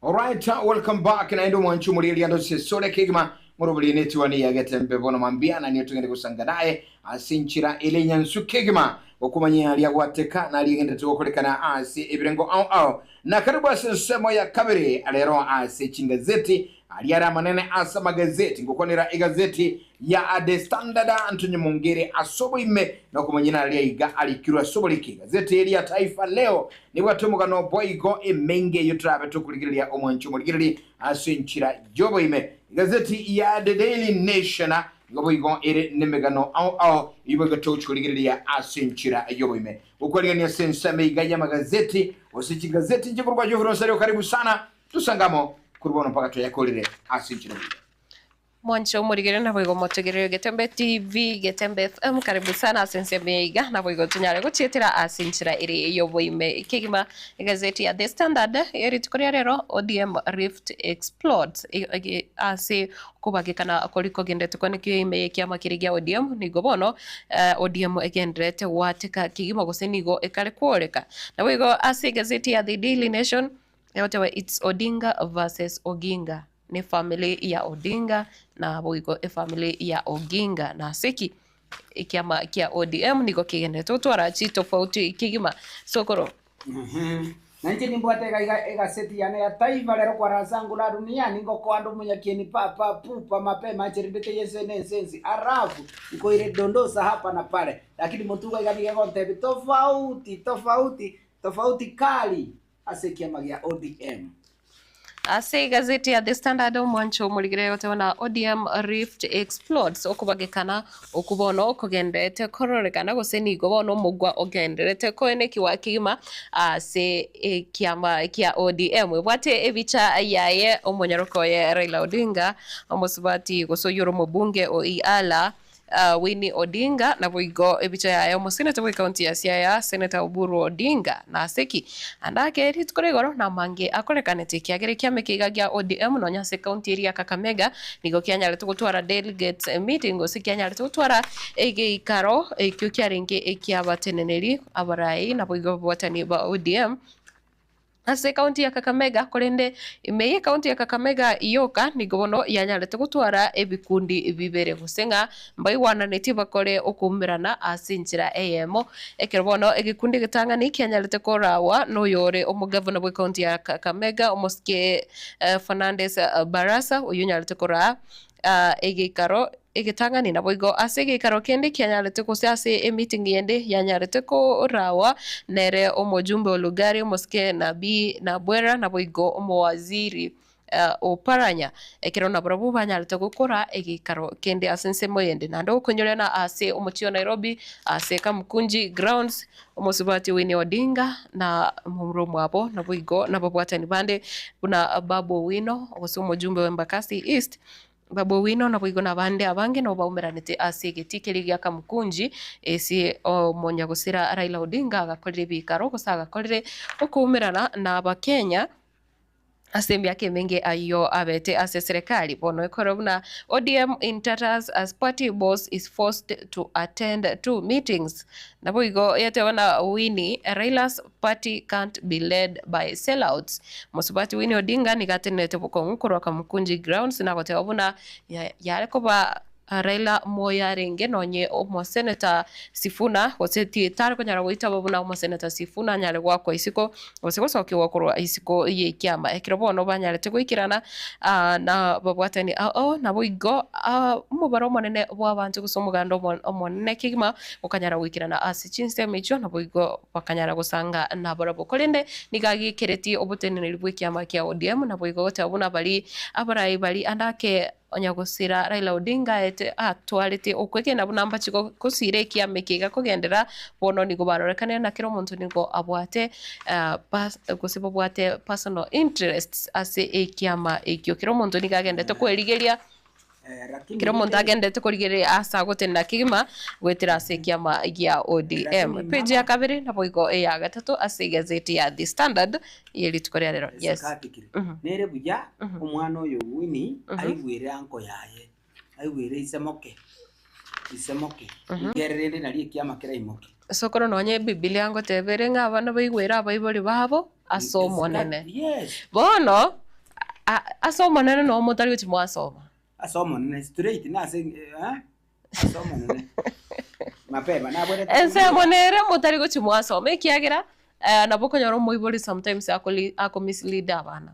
Alright, welcome back naende omwanchi omorieria ndose sore kegima morobori netiwani ya getembe bono mambia na niyo togende gosanga naye ase enchera ere enyansu kegima gokumanya aria gwateka na aria egenderete gokorekana ase ebirengo ao ao na karibu ase ensemo ya kabere rero ase chingazeti aria are amanene ase amagazeti ngokwanera egazeti ya The Standard Antonio Mongere ase oboime na okomanyina aria iga arikirwe ase oboriki. Egazeti eria ya Taifa Leo nebwate omogano boigo emenge eyio torabe tokorigereria omwancho omorigereria ase enchera y'oboime. Egazeti ya The Daily Nation nigo boigo ere nemegano ao ao eyio boigo togochi korigereria ase enchera y'oboime. Gokwarigania ase ensemo iga y'amagazeti gose chigazeti inche korwa Geoffrey Onserio karibu sana tosange amo korwa bono mpaka toyakorire ase enchera y'oboime. Mwanche omorigere naboigo motegerere Getembe TV, Getembe FM, karibu sana ase ensemo eye iga, naboigo tonyare gochietera ase enchera ere y'oboime kegima. Egazeti ya The Standard ye rituko ria rero, ODM rift explodes ase okobagekana koria kogenderete kwanekio ime y'ekiama keria gia ODM, nigo bono ODM egendererete goateka kegima gose nigo ekare kworeka. Naboigo ase egazeti ya The Daily Nation, egoteba it's Odinga versus Oginga. Nefamiri ya Odinga naboigo efamiri ya Oginga. Nase ki? Ekiama kia ODM nigo kegenderete gotwara chitofauti kegima. Sokoro. Na inche nimbwate iga iga egaseti yane ya Taifa Leo kwa raha zangu la dunia ningokoa ande omonyakieni pa pa pu pa mapema acherendete Yesu ene ense ensi alafu nkoire dondosa hapa na pale lakini motugo iga nigo egontebia tofauti tofauti tofauti kali ase ekiama gia ODM. Ase egazeti ya The Standard omwancho omorigere goteba na ODM rift explodes okobagekana okwo bono kogendererete kororekana gose nigo bono omogwa ogendererete koenekiwa kegima ase ekiama kia ODM. Ebwate ebicha yaye omonyaroke oye Raila Odinga omosubati gose oyio ore omobunge o Iala Winnie Odinga, naboigo ebicha yaye omoseneta bw'ecounty ya Siaya, Senator Oburu Odinga. Nase ki? Ande ake rituko ria igoro namange akorekanete ekiagera ekiama eke iga gia ODM nonya ase ecounty eria ya Kakamega nigo kianyarete gotwara delegates meeting gose kianyarete gotwara egeikaro ekio kiarenge ekiabateneneri abarai naboigo ababwatani ba ODM. Ase ekaunti ya Kakamega, korende ime y'ekaunti ya Kakamega yoka nigo bono yanyarete gotwara ebikundi bibere gose ng'a mbaigwananetie bakore okoumerana ase enchera eyemo. Ekero bono egekundi egetang'ani kianyarete koragwa noyore omogavana bw'ekaunti ya Kakamega omosike Fernandes Barasa oyio onyarete koraa egeikaro egetang'ani naboigo ase egeikaro kende kianyarete gose ase emeeting yende yanyarete korawa nere omojumbe o Lugari omosike Nabii Nabwera naboigo omowaziri Oparanya ekero nabarabwo banyarete gokora egeikaro kende ase ensemo eyende naende okonyorena ase omochie o Nairobi ase Kamukunji grounds omosubati Winnie Odinga na momura omwabo naboigo nababwatani bande buna Babu Owino gose omojumbe o Embakasi East Babu Owino naboigo nabande abange nabo baumeranete ase egetii keria gia Kamukunji ase omonyagosira Raila Odinga agakorire ebikaro gose agakorire okoumerana na abakenya Ase emiaka emenge ayio abete ase eserekari, bono ekore buna ODM in tatters as party boss is forced to attend two meetings. Naboigo yateba na Winnie, Raila's party can't be led by sellouts. Mosubati Winnie Odinga nigo atenenerete bokong'u korwa Kamukunji grounds nagoteba buna yare koba Raila moyo arenge nonye omoseneta Sifuna gose tare konyara goitaba buna omoseneta Sifuna anyare goakwa isiko gose gosokigwa korwa isiko y'ekiama. Ekero bono banyarete goikerana na babwatani ao naboigo omobaro omonene bw'abanto gose omoganda omonene kegima okanyara goikerana ase chinsemo echio naboigo bakanyara gosanga nabarabwo. Korende nigo agekeretie oboteneneri bw'ekiama kia ODM naboigo goteba buna baria abarai baria ande ake Onya gosira Raila Odinga aete atwarete okwegena buna mbache gosira ekiama eke iga kogenderera, bono nigo barorekanire na kera omonto nigo abwate gose babwate personal interests ase ekiama ekio. Kera omonto nigo agendete kwerigeria, kera omonto agendete korigereria ase agotenena kegima goetera ase ekiama gia ODM. Page ya kabere naboigo eya gatato ase egazeti ya The Standard. Ye rituko ria rero. Yes. Esekatikire. Nere buya omwana oyo Winnie aigwere anko yaye, aigwere ise moke, ise moke, ekiagera rende nario ekiama keraimoke. Sokoro nonye ebibilia ngoteba ere ng'a abana baigwere abaibori babo ase Omonene. Yes. Bono. A- Ase Omonene noo motari gochia mwasoma. Ase Omonene, straight nase eh, ase Omonene. Mapema nabwerete Ensemo nere motari gochia mwasoma ekiagera eh, nabo okonyora omoibori sometimes akoli akomislead abana.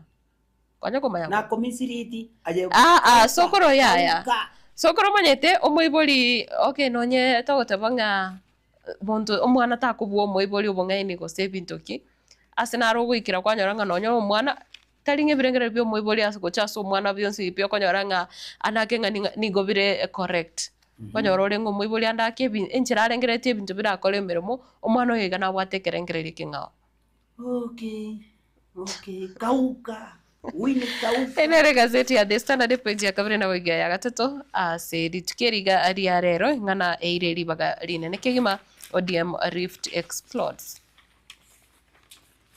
Konya komanya bo. Nakomislead aye Ah ah, sokoro yaya. Kauka. Sokoro omanyete omoibori okay nonye togoteba ng'a monto omwana takobua omoibori obong'aini gose ebinto ki, ase naro ogoikera kwanyora ng'a nonye omwana Tari ng'a ebirengererio bia omoibori ase gocha ase omwana bionsi pi okonyora ng'a anake ng'a ning'a nigo bire correct. Okonyora ore ng'a omoibori ande ake ebi enchera arengereretie ebinto birakore emeremo, omwana oyo iga nabwate ekerengererio ekeng'ao. Okay, okay, kauka, Winnie kauka. Eye nere egazeti ya The Standard epage ya kabere na goika ya gatato ase rituko eri iga ria rero eng'ana eire ribaga rinene kegima ODM rift explodes.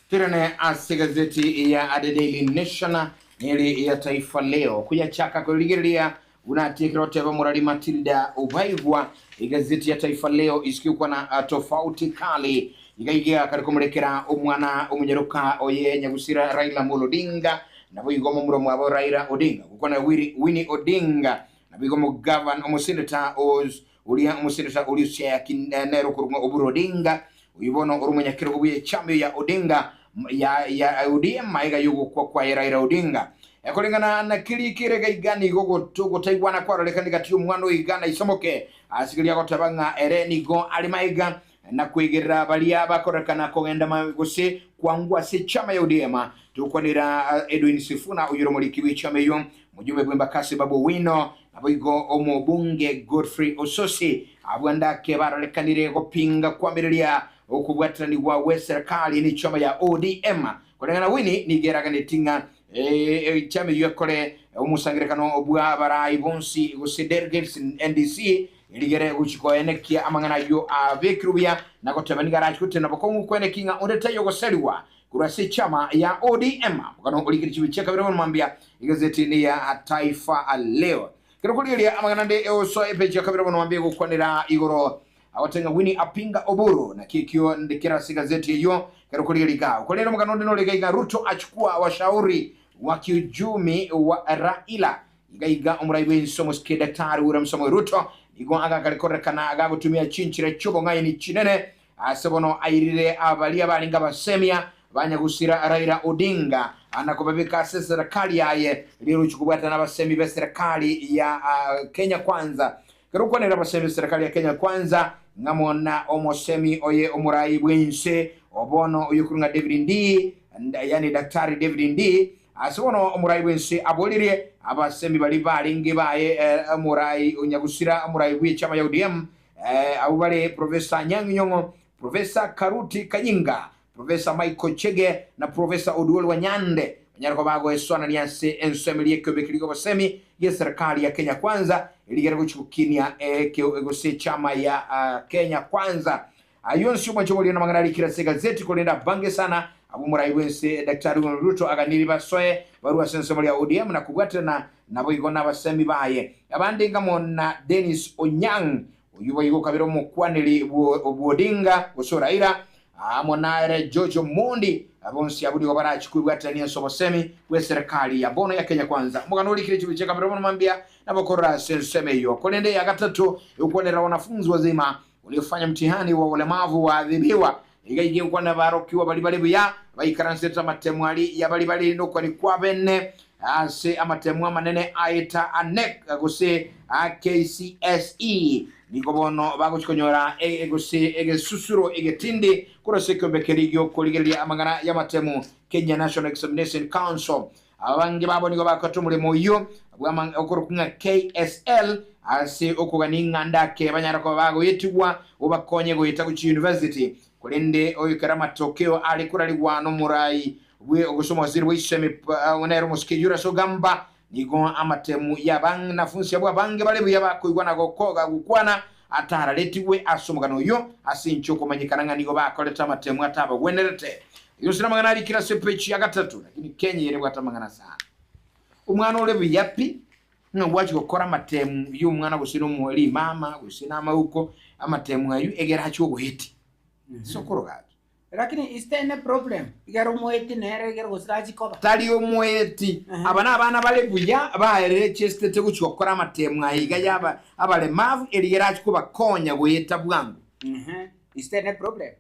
Toirane ase egazeti ya The Daily Nation neri ya Taifa Leo koyachaka korigereria buna atiekire oteba morari Matilda Obaigwa. Egazeti ya Taifa Leo isikigwa na tofauti kali iga iga kare komorekera omwana omonyaroka oye nyagusira Raila Amolo Odinga naboigo momura omwabo Raila Odinga gokwana Winnie Odinga naboigo omogavan omoseneta os Oria omoseneta oria Siaya nere okorokwa Oburu Odinga, oyio bono ore omonyakerogo bw'echama ya Odinga ya ya ODM magega y'ogokwa kwaye Raila Odinga. Koreng'ana na keria kere gaiga nigo gotaigwana kwarorekane gati y'omwana oyo iga na isomoke ase keria agoteba ng'a ere nigo are magega na kwegerera baria bakorekana kogenda gose kwangwa ase echama ya ODM. Tokwanera Edwin Sifuna oyio ore omoriki bw'echama eyio, omojumbe bw'Embakasi Babu Owino, Naboigo omobunge Godfrey Osotsi abwo ndake barorekanire gopinga kwamireria okobwataranigwa gwe serikali ne chama ya ODM. Koreng'ana Winnie nigo eraganeti ng'a echama eyio ekore omosangerekano bwa abarai bonsi gose delegates NDC erigere gochi koenekia amang'ana ayio abekirwe buya na goteba nigo arache gotena bokong'u koenekia ng'a onde taiyo goserigwa Korwa ase echama ya ODM, omogano orikire chibe chia kabere bono mambia, egazeti ni ya Taifa Leo. Kero korigereria amang'ana ande egosoa epeji ya kabere bono mambia egokwanera igoro agotenga Winnie apinga Oburu naki ekio ndikera ase egazeti eyio kero korigereria iga. Korende omogano onde nore iga iga Ruto achukua washauri wa kiuchumi wa Raila. Iga iga omorai bw'ense omosike Daktari William Samoei Ruto nigo agakare korekana gagotumia chinchera chi'obong'aini chinene Ase bono airire abaria barenge abasemia ba nyagusira Raila Odinga na kobabeka ase eserekari yaye rirochio kobwatana nabasemi b'eserekari ya Kenya Kwanza. Ekero okwanera abasemi b'eserekari ya Kenya Kwanza ng'amo na omosemi oye omorai bw'ense o bono oyokorwa ng'a David Ndii, yaani Daktari David Ndii. Ase bono omorai bw'ense aboririe abasemi baria barenge baye omorai o nyagusira omorai bw'echama ya ODM Abwo bare Professor Anyang' Nyong'o, Professor Karuti Kanyinga, Professor Michael Chege na Professor Oduol Wanyande banyare koba bagoesoanania ase ensemo eria ekeombe keria ki'obosemi gi'eserekari ya Kenya Kwanza erigere gochia gokinia ekeo gose echama ya Kenya Kwanza. Ayio onsi omwanche omoria namang'ana arikire ase egazeti korende abange sana abwo omorai bw'ense Daktari William Ruto aganirie basoe barue ase ensemo ria ODM na kobwaterana Naboigo nabasemi baye abande ngamo na Dennis Onyang, oyio boigo okabera omokwaneri bw'Odinga gose Raila, amo nere George Omondi, bonsi abwo nigo barachie kwebwaterania ase obosemi bw'eserekari ya bono ya Kenya Kwanza. Omogano orikire chibuchi chia kabere bono mambia nabokorora ase ensemo eyio. Korende eya gatato egokwanera wanafunzi wazima waliofanya mtihani wa ulemavu waadhibiwa. Iga iga egokwanera abarokigwa baria bare buya baikaransete amatemo aria ya baria bare nokwani kwabene Ase amatemo amanene aeta a NEC gose a KCSE nigo bono bagochia konyora gose egesusuro egetindi korwa ase ekeombe keria giokorigereria amang'ana y'amatemo Kenya National Examination Council. Abange babo nigo bakorete omoremo oyio okorokwa ng'a KSL ase okogania ing'anda ake banyare koba bagoetigwa obakonye goeta gochia university korende oyo ekero amatokeo are korarigwa nomorai Bwe gose omowaziri bw'echisemi nere omosike Julius Ogamba, nigo amatemu y'abanafunsi abwo abange bare buya bakoigwa na gokoga gokwana atararetigwe ase omogano oyio, ase inche okomanyekana ng'a nigo bakorete amatemu atabagwenerete. Ayio onsi namang'ana arikire ase epeji ya gatato, lakini Kenya eye nebwate amang'ana sana. Omwana ore buya pi, ng'a gwachia gokora amatemu y'omwana gose nomo rimama gose namauko, amatemu ayio egere achie ogoetia. Ase okoroga. Lakini is there any problem? Igere omoeti nere igere gose rachi koba. Tari omoeti. Aba nabana bare buya baerire chiesitete gochia gokora amatemo aya iga ya abaremavu erio erache kobakonya goeta bwango. Is there any problem?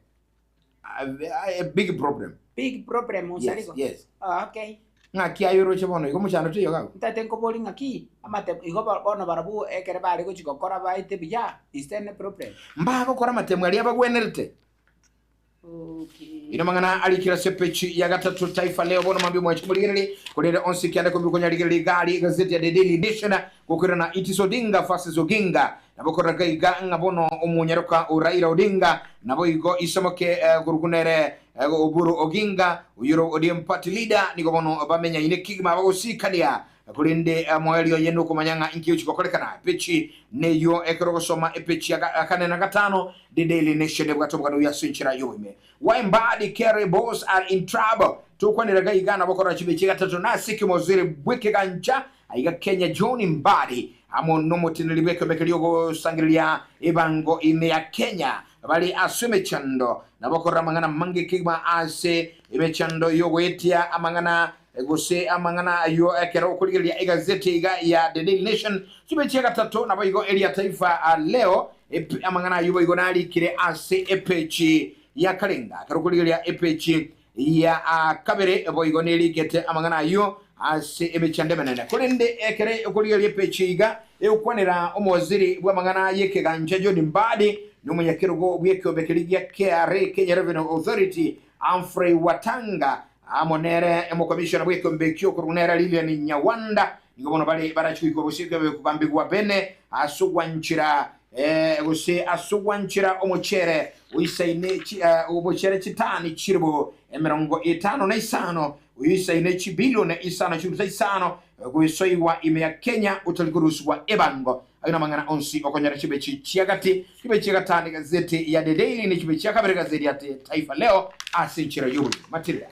A big problem. Big problem Yes, Onsarigo? yes. Ah, okay. Ng'aki aye oroche bono igo omochando toiyo iga abwo? Ntagete nkoborie ng'aki amatemo igo bono barabwo ekere bare gochia gokora baete buya, is there any problem? Mbagokora amatemo aria abagwenerete. Okay. Ino mang'ana arikire ase epeji ya gatato Taifa Leo bono mambia omwanchi morigererie korende onsi kianda kobi okonyarigereria iga aria egazeti ya The Daily Nation gokoirana It is Odinga versus Oginga nabo korora iga ng'a bono omonyaroka o Raila Odinga nabo igo isomoke eh, koruku nere eh, Oburu Oginga oyoro ODM party leader nigo bono bamenyaine kigima bagosikania Korende omoerio oye nokomanya ng'a inki gochia gokorekana. Epechi neyio ekero ogosoma epechi ya kane na gatano, The Daily Nation ebwate omogano oyio ase enchera y'oboime. Why Mbadi Kerry boss are in trouble? Tokwanera iga iga nabo korora chibechi gatato nase ekemozere bw'ekegancha aiga Kenya John Mbadi amo nomoteneneri bw'ekeombe keria ogosangereria ebango ime ya Kenya bare ase emechando nabo korora amang'ana amange kegima ase emechando y'ogoetia amang'ana Gose amang'ana ayio ekero okorigereria egazeti iga ya The Daily Nation, chibe chia gatato, naboigo eria Taifa Leo, amang'ana ayio boigo narikire ase epeji ya karenga. Ekero okorigereria epeji ya kabere boigo nerikete amang'ana ayio ase emechando emenene. Korende ekero okorigereria epeji iga egokwanera omowaziri bw'amang'ana y'ekegancha John Mbadi na omonyakerogo bw'ekeombe keria gia KRA, Kenya Revenue Authority, Humphrey Watanga, amo nere omokomishona bw'ekeombe ekio okorokwa nere Lilian Nyawanda, nigo bono bare barachie goikwa bosio ekeombe kogambigwa bene ase ogwanchera gose ase ogwanchera omochere oisaine omochere chitani chilifu 55 oyoisaine chibilioni isano chirusa isano goesoigwa ime ya Kenya otari korusigwa ebango. Ayio namang'ana onsi okonyora chibechi chia gati, chibechi chia gatano egazeti ya The Daily ne chibechi chia kabere egazeti ya Taifa Leo ase enchera y'obogima. Matilda.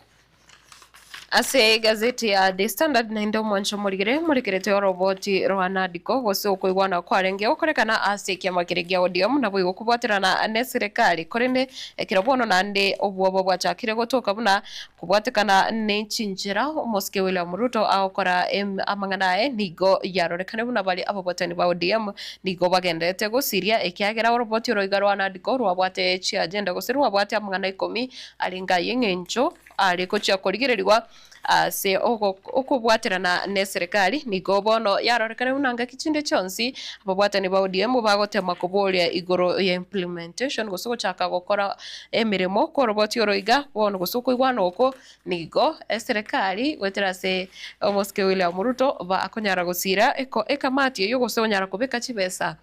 Ase egazeti ya The Standard naende omwancho omorigere morekerete oroboti rwa Nadco gose okoigwana kwarenge gokorekana ase ekiama keria gia ODM naboigo kobwaterana neserekari korende ekero bono naende obwoba bwachakire gotoka buna Kobwatekana ne chinchera omosike William Ruto agokora amang'ana aye nigo yarorekane buna baria ababwatani ba ODM nigo bagendererete gosiria ekiagera oroboti oro iga rwa Nadco rwabwate chiagenda gose rwabwate amang'ana ikomi arenge ay'eng'encho are gochia korigererigwa ase okobwaterana neserekari. Nigo bono yarorekane buna ngaki chinde chionsi ababwatani ba ODM bagotema koboria igoro ya implementation gose gochaka gokora Emeremo kw'oroboti oro iga bono gose okoigwana oko nigo eserekari goetera ase omosike William Ruto bakonyara gosira ekamati eyio gose onyara kobeka chibesa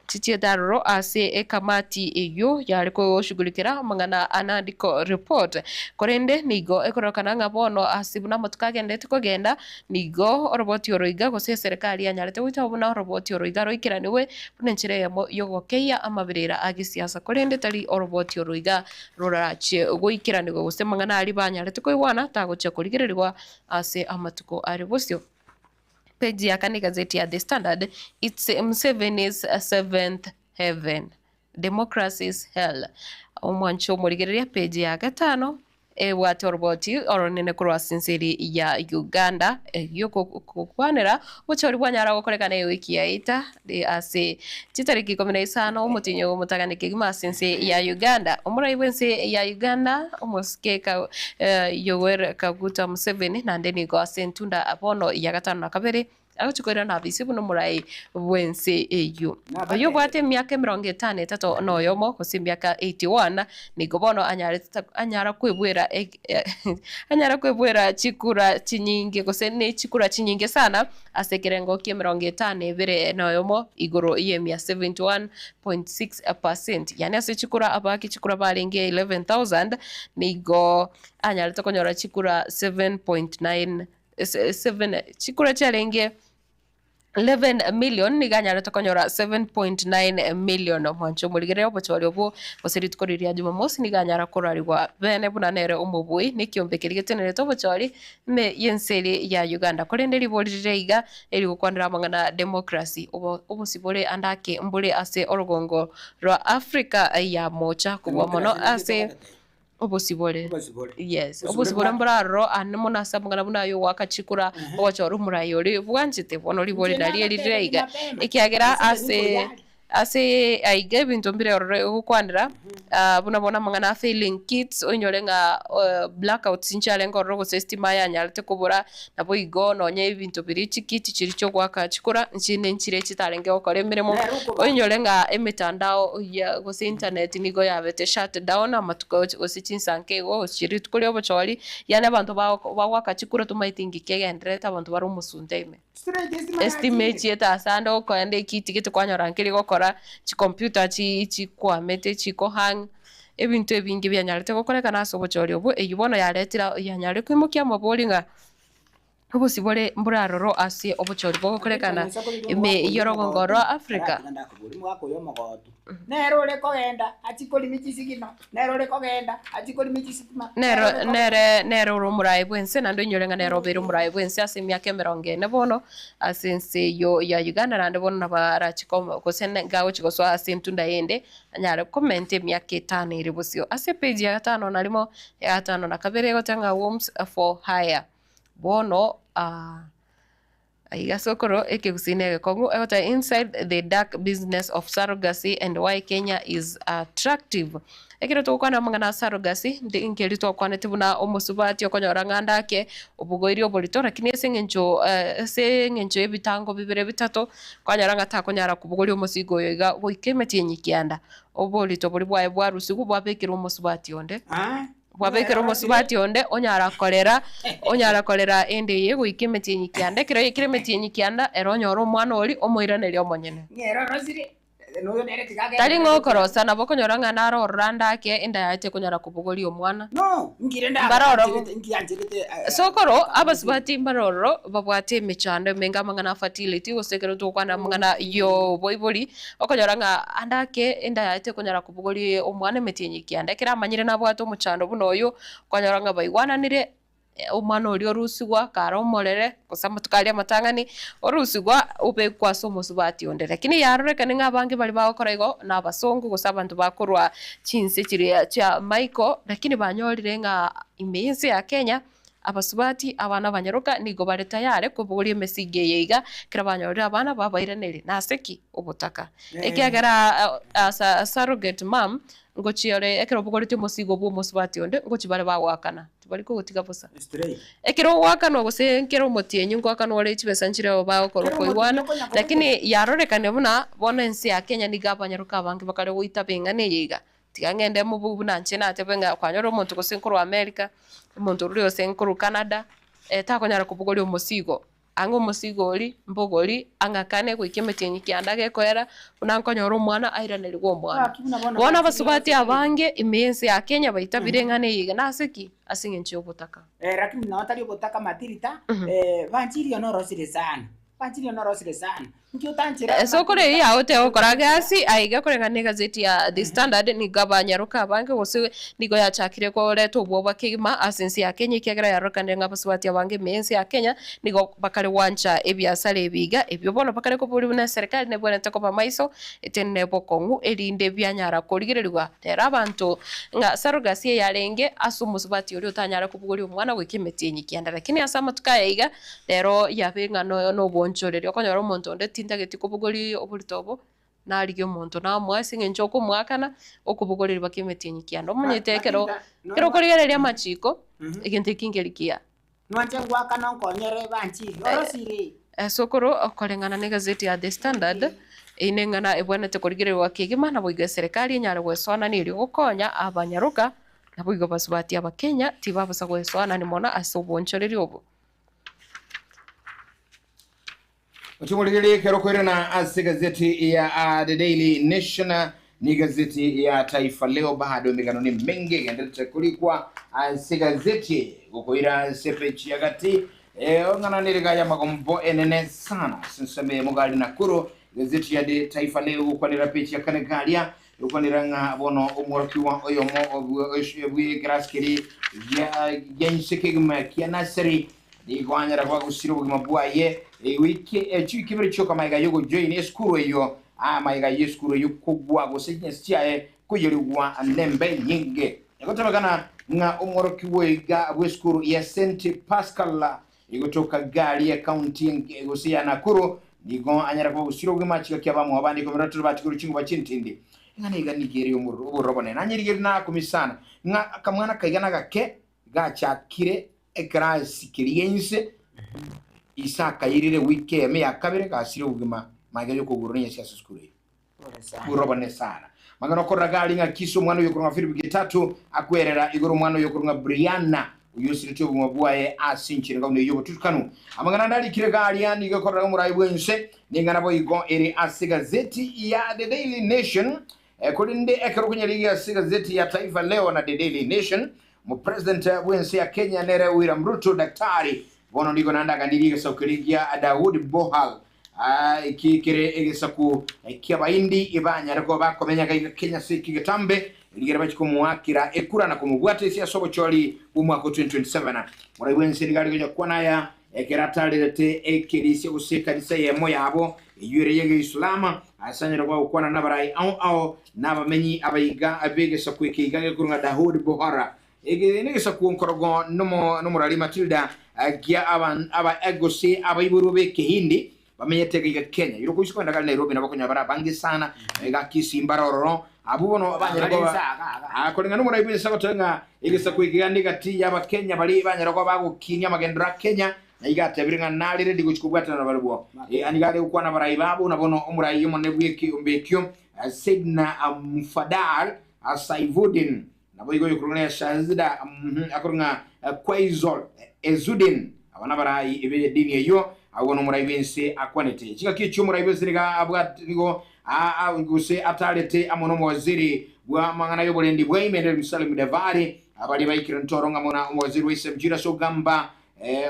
chichiete aroro ase ekamati eyio yare koshughulikera amang'ana a Nandiko report. Korende nigo ekororekana ng'a bono ase buna amatuko agenderete kogenda nigo oroboti oro iga gose eserekari yanyarete goitaba buna oroboti oro iga roikeranigwe Buna enchera eyemo y'ogokeyia amaberera a gesiasa, korende tari oroboti oro iga rorachie goikeranigwa gose amang'ana aria banyarete koigwana tagochia korigererigwa ase amatuko are bosio. Page ya kane egazeti ya The Standard, It's Museveni's seventh heaven, democracy's hell. Omwancho omorigereria page ya gatano. Ebwate oroboti oronene korwa ase ense eria ya Uganda y'ogokwanera obochori bwanyara gokorekana ewiki yaeta ase chitariki ikomi na isano omotienyi omotang'ani kegima ase ense ya Uganda. Omorai bw'ense ya Uganda omosike Yoweri Kaguta Museveni naende nigo ase entunda bono ya gatano na kabere Agochia koirana Abisi buna omorai bw'ense eyio. Oyio obwate emiaka emerongo etano etato na oyomo, gose emiaka 81, nigo bono anyarete anyara kwebwera anyara kwebwera chikura chinyinge gose ne chikura chinyinge sana ase ekerengo ki'emerongo etano ebere na oyomo igoro y'emia 71.6 percent. Yaani ase chikura abaaki chikura barenge 11,000 nigo anyarete konyora chikura 7.9 7 chikura chiarenge 11 million nigo anyarete konyora 7.9 million. Omwancho omorigereria obochori obwo gose rituko riria Jumamosi nigo anyara korarigwa bene buna nere omobui na ekiombe keria getenerete obochori ime y'ense eria ya Uganda. Korende ribori rire iga erigokwanera amang'ana democracy obo obosibore ande ake mbore ase orogongo rwa Africa ya mocha kobua mono ase. Obosibore. Obosibore. Yes, Obosibore obosibore bwa- mbore aroro ande mono ase amang'ana buna aye ogoaka chikura, ogochora omorai oria bwanchete bono ribori Inche nario erire nabatebeti iga. mapema, Ekiagera ase ase nigo ase aiga ebinto mbire ororo egokwanera, buna bono amang'ana a failing kits, oinyore ng'a blackouts nchiarenge ororo gose estima yanyarete kobora, naboigo nonye ebinto biria chikiti chiria chiogoaka chikura, nchinde nchire chitarenge gokora emeremo, Nere okoba. oinyore ng'a emetandao ya gose internet nigo yabete shut down amatuko gose chinsa nke igo gose rituko ria obochori, yaani abanto bagoko bagoaka chikura tomaeti inki kegendererete abanto bare omosunte ime. Estima echiete ase ande okoenda ekiti gete kwanyora nkeri gokora, chicomputer chi chikwamete chikohang, ebinto ebinge bianyarete gokorekana ase obochori obwo, eywo bono yaretire yanyarire koimokia amabori ng'a obosibore mbore aroro ase obochori bogokorekana ime y'orogongo rwa Africa. Omogaka oyo omogotu nere ore kogenda achie korima chisigino, nere ore kogenda achie korima chisitima. Nero nere nere ore omoraai bw'ense, naende oinyore ng'a nere obeire omoraai bw'ense ase emiaka emerongo ene bono, ase ense eyio ya Uganda, naende bono nabo arachie komo gose niga agochia gosoa ase entunda ende, anyare komenta emiaka etano ere bosio. Ase epage ya gatano na rimo, ya gatano na kabere egoteba ng'a Wombs for hire. Bono aiga ase okoro ekegusii na egekong'u egoteba inside the dark business of surrogacy and why Kenya is attractive. Ekero togokwana amang'ana a surrogacy, ndi nkeri twakwanete buna omosubati okonyora ng'a ndake obogoirie oborito lakini ase eng'encho ase eng'encho ya ebitango bibere bitato, kwanyora ng'a takonyara kobogoria omosigo oyo iga goika emetienyi kianda, oborito boria bwaye bwarusigwa bwabekerwa omosubati onde. Bwabekera omosubati onde onyara korera, onyara korera ende eye goika emetienyi kianda. Ekero yaikire emetienyi kianda, ere onyore omwana oria omoiranerie omonyene. Tari ng'a okorosa, nabo okonyora ng'a naro ororo ande ake enda yaye tekonyara kobogoria omwana. Mbare ororo, sokoro, abasubati mbare ororo babwate emechando emenge amang'ana a fertility, gose ekero togokwana amang'ana y'oboibori, Okonyora ng'a ande ake enda yaye tekonyara kobogoria omwana emetienyi ekianda. Ekero amanyire nabwate omochando buna oyo, okonyora ng'a baigwananire, omwana oria orusigwa kare omorere, gose amatuko aria amatang'ani, orusigwa obekwa ase omosubati onde. Lakini yarorekane ng'a abange baria bagokora igo na abasongo gose abanto bakorwa chinse chiria chia maiko, lakini banyorire ng'a ime y'ense ya Kenya, Abasubati, abana abanyaroka, nigo bare tayare kobogoria emesigo eye iga, ekero banyorire abana babairanerie. Nase ki? Obotaka. Ekiagera as a surrogate mum, ngochia ore ekero obogoretie omosigo bwa omosubati onde, ngochia bare bagoakana, tibari kogotiga bosa. Ekero ogoakanwa gose nkere omotienyi ngoakanwa ore chibesa nchire oo bagokora okoigwana, lakini yarorekane buna bono ense ya Kenya nigo abanyaroka abange bakare goitaba eng'ana eye iga. Tiga ng'ende mobugu buna inche natebe ng'a kwanyora omonto gose nkorwa America, omonto oria gose nkorwa Canada, takonyara kobogoria omosigo, ang'e omosigo oria, mbogori, ang'akane goika emetienyi kianda gekoera, buna nkonyora omwana airanerigwe omwana. Bono abasubati abange ime y'ense ya Kenya baitabire eng'ana eye iga, nase ki? Ase eng'encho y'obotaka. Lakini nonye tari obotaka matirita, banchirie norosire sana. Esokoro eyio yagoteeba gokora gasi aiga koreng'ana negazeti ya The Standard nigo abanyaroka abange gose nigo yachakire koreta obwoba kegima ase ense ya Kenya ekiagera yarorekanire ng'a abasubati abange ime y'ense ya Kenya nigo bakare gwancha ebiasara ebi iga ebio bono bakare koboria buna eserekari nebwenerete koba maiso etenene bokong'u erinde bianyara korigererigwa rero abanto ng'a surrogacy eyarenge ase omosubati oria otanyare kobogoria omwana goika emetienyi kianda lakini ase amatuko aya iga Rero yabe ng'a nobonchoreria, okonyora omonto onde tintageti kobogoria oborito obo, narigie omonto namoe ase eng'encho okomoakana, okobogoreria mpaka emetienyi kianda. Omanyete ekero ekero okorigereria amachiko, egento eki nkeri kiya. Nwanche ngoakana onkonyere banchiri, orosire. Ase okoro okoreng'ana na egazeti ya The Standard, eyio neng'ana ebwenerete korigererigwa kegima naboigo eserekari enyare goesoanania erio gokonya abanyaroka, naboigo abasubati abakenya tibabosa goesoanania mono ase obonchoreria obo. Ochimorigererie ekero okoirana ase egazeti ya ah, The Daily Nation ni egazeti ya Taifa Leo bado emegano ne emenge egenderete korikwa ase egazeti eye gokoira ase peji ya gati eh, ong'ana neriga ya magombo enene sana ase ensemo eye mogari Nakuru egazeti ya The Taifa Leo gokwanera peji ya kane garia egokwanera ng'a bono omworokigwa oyomo bw'ekerasi keria gia inse kegima kia nursery Nigo anyare koba gosira obogima bwaye ewiki chiwiki ibere chioka magega y'ogojoin esukuru eyio, aa magega y'esukuru eyio kogwa gose chinyasi chiaye koiyerigwa nembe enyinge. Egotebekana ng'a omworokigwa oiga bw'esukuru ya St Pascal egotoka gari ekaunti gose ya Nakuru nigo anyare koba gosira obogima chigaki abamwabo bande ikomi na batato batigirwe chinguba chintindi. Eng'ana iga nigo ere y'omorero obororo obonene. Nanyerigerie nakumia sana ng'a akamwana kaiga nagake gachakire ekerasi keria inse, ise akairire ewiki eyemo ya kabere gasire obogima magega y'okogurwa n'enyasi ase esukuru eyio. Obororo obonene sana. Mang'ana okorora gari ng'a Kisi omwana oyo okorwa ng'a Philip Getato akwerera igoro omwana oyo okorwa ng'a Brianna oyio osiretie obogima bwaye ase enchera engabu neyio y'obotutukanu. Amang'ana ande arikire garia nigo ekorora omorai bw'ense neng'ana boigo ere ase egazeti ya The Daily Nation. Korende ekero okonyarigia ase egazeti ya Taifa Leo na The Daily Nation, Omopresident bw'ense ya Kenya nere William Ruto Daktari bono nigo naende aganirie egesaku keria gia Dawood Bohal eki kere egesaku ki'Abaindi banyare koba bakomenya gaiga Kenya ase eki getambe rigere bachie komoakera ekura na komobwata ase ase obochori bw'omwaka o 2027. Morai bw'ense nigo are gocha kwana aya ekero atarerete ekerisia gose ekanisa eyemo yabo eyio ere y'Egeislama ase anyare koba gokwana nabarai ao ao na abamenyi abaiga b'egesaku eke iga gekorwa ng'a Dawood Bohara. Eke negesaku nkorogo nomorari Matilda gia aba gose abaiborwa b'Ekehindi bamenyete iga Kenya. Iro koisa kogenda kare Nairobi nabo okonyora bare abange sana iga Kisii mbare ororo. Abwo bono banyare koba koreng'ana nomorai bw'ense agoteba ng'a egesaku eke gende egati y'Abakenya baria banyare koba bagokinia amagenderero a Kenya na iga atebire ng'a nare ready gochia kobwatana nabarabwo. Nigo are gokwana abarai babo buna bono omorai omonene bw'ekeombe ekio Saidna Mufadar Saifuddin, naboigo oyokorwa ng'a Shazida akorwa ng'a Quaizol Ezzuddin, aba nabarai b'edini eyio, agwo nomorai bw'ense akwanete. Chingaki echio omorai bw'ense nigo abwate nigo gose atarete amo nomowaziri bw'amang'ana y'oborendi bwa ime Musalia Mudavadi, abaria baikire ntoro ng'amo na omowaziri wa Isem Julius Ogamba,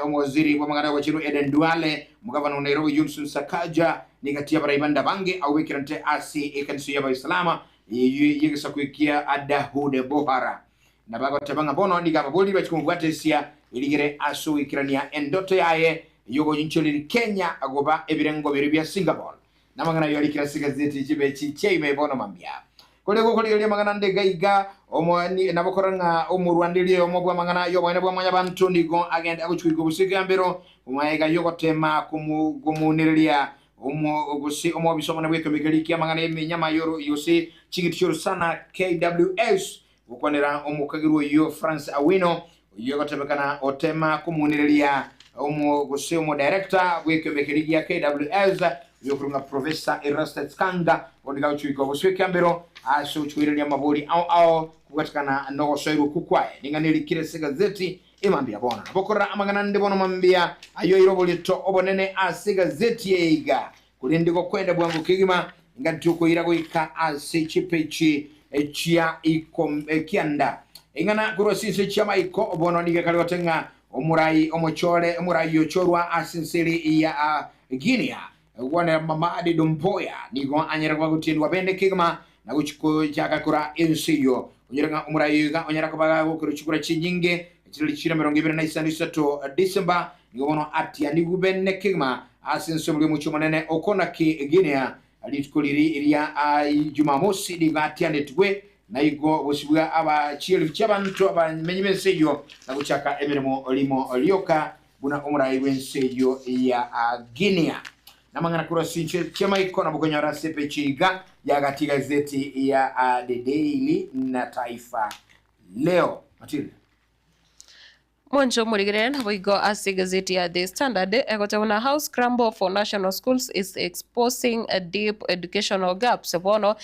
Omowaziri bw'amang'ana y'obochenu Aden Duale, omogavana o Nairobi Johnson Sakaja, negati y'abarai bande abange abwo bekerante ase ekanisa y'Abaisalama eyio y'egesaku ekia Dawood Bohara. Na bagoteba ng'a bono nigo ababoriri bachia komobwatesia erigere ase ogoikerania endoto yaye y'ogoyinchoreria Kenya goba ebirengo biria bia Singapore. Namang'ana ayio arikire ase egazeti chibechi chiaime bono mambia. Korende gokorigereria amang'ana ande iga iga, omo- nabo korora ng'a omorwanderia oyomo bw'amang'ana y'oboene bwa mwanyabanto nigo agende agochia goika obosio ekegambero, magega y'ogoteema komo- komounereria omo- gose omobisa omonene bw'ekeombe keria ki'amang'ana y'emenyama y'oro gose ching'iti chi'orosana, KWS, Gokwanera omokagerwa oyio Francis Awino, oyio egotebekana otema komounereria omo gose omodirector bw'ekeombe keria gia KWS oyio okorwa ng'a Professor Erastus Kanga, bono nigo agochia goika obosio ekiambero ase ogochia koiraneria amabori ao ao kobwatekana nogosoerwa okwo kwaye. Ring'ana eri rikire ase egazeti emambia bono. Nabo okorora amang'ana ande bono mambia ayio aire oborito obonene ase egazeti eye iga. Korende gokwenda bwango kegima, ingati okoira goika ase chipechi chia kianda. Ing'ana korwa ase ense chi'amaiko, bono nigo ekare gote ng'a omorai omochore, omorai ochorwa ase ense ere ya Guinea, gokwanera Mamadi Doumbouya, nigo anyare koba gotienigwa bene kegima na gochia gochaka kora ense eyio. Onyore ng'a omorai oyo iga onyare koba gagokerwa chikura chinyinge, chirori chire 25 December, nigo bono atianigwe bene kegima ase ensemo ri'omochie omonene o Conakry, Guinea, rituko riria ria Jumamosi nigo atianetwe, na igo gosibwa aba chielfu chi'abanto abamenyi b'ense eyio na gochaka emeremo rimo rioka buna omorai bw'ense eyio ya Guinea. Namang'ana korwa ase chinchera chi'amaiko nabo okonyora ase epeji iga ya gati gazeti ya The Daily na Taifa Leo. Matilda. Mwanche omorigerere naboigo ase egazeti ya The Standard egoteba buna How Scramble for National Schools is Exposing Deep Educational Gaps bono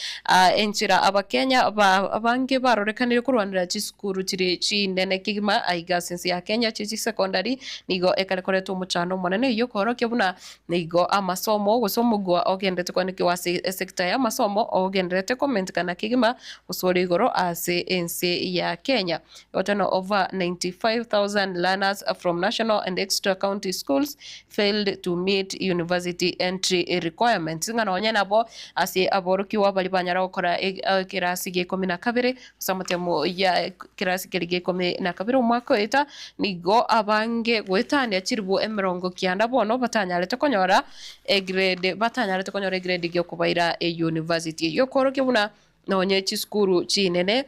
enchera abakenya abange barorekanire korwanera chisukuru chire chinene kegima aiga ase ense ya Kenya chie chisecondary nigo ekare koreta omochando omonene oyio okoorokia buna nigo amasomo gose omogwa ogenderete koanekigwa ase esector y'amasomo ogendererete komentekana kegima gose ore igoro ase ense ya Kenya. Gotenena over 95,000 learners from national and extra county schools failed to meet university entry requirements ng'a nonye nabo ase aborokigwa baria banyara gokora ekerasi gia ikomi na kabere gose amatemo ya ekerasi keria gia ikomi na kabere omwaka oeta nigo abange goetania chiribu emerongo kianda bono batanyarete konyora egrade batanyarete konyora egrade giokobaira eyunivasiti. Eyio ekorokia buna nonye chisukuru chinene.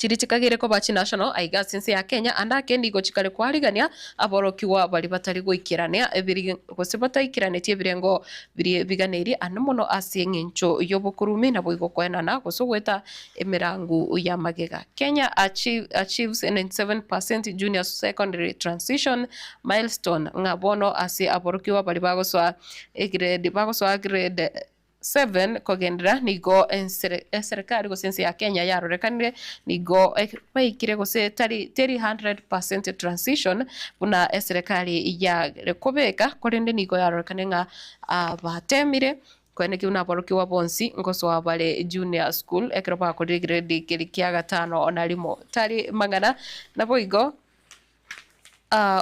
Chiria chikagere koba chinational aiga ase ense ya Kenya, ande ake nigo chikare koarigania aborokigwa baria batari goikerania ebiri gose bataikeranetie ebirengo biria biganeirie ande mono ase eng'encho y'obokurumi naboigo koenana gose goeta emerangu y'amagega. Kenya achieves 97% junior secondary transition milestone ng'a bono ase aborokigwa baria bagosoa egrade bagosoa grade 7 kogenderera nigo eserekari gose ense ya Kenya yarorekanire nigo baikire gose tari teri 100% transition buna eserekari yare kobeka korende nigo yarorekanire ng'a batemire koenekia buna aborokigwa bonsi ngosoa bare junior school ekero bakorire egrade keria kia gatano na rimo. Tari mang'ana naboigo.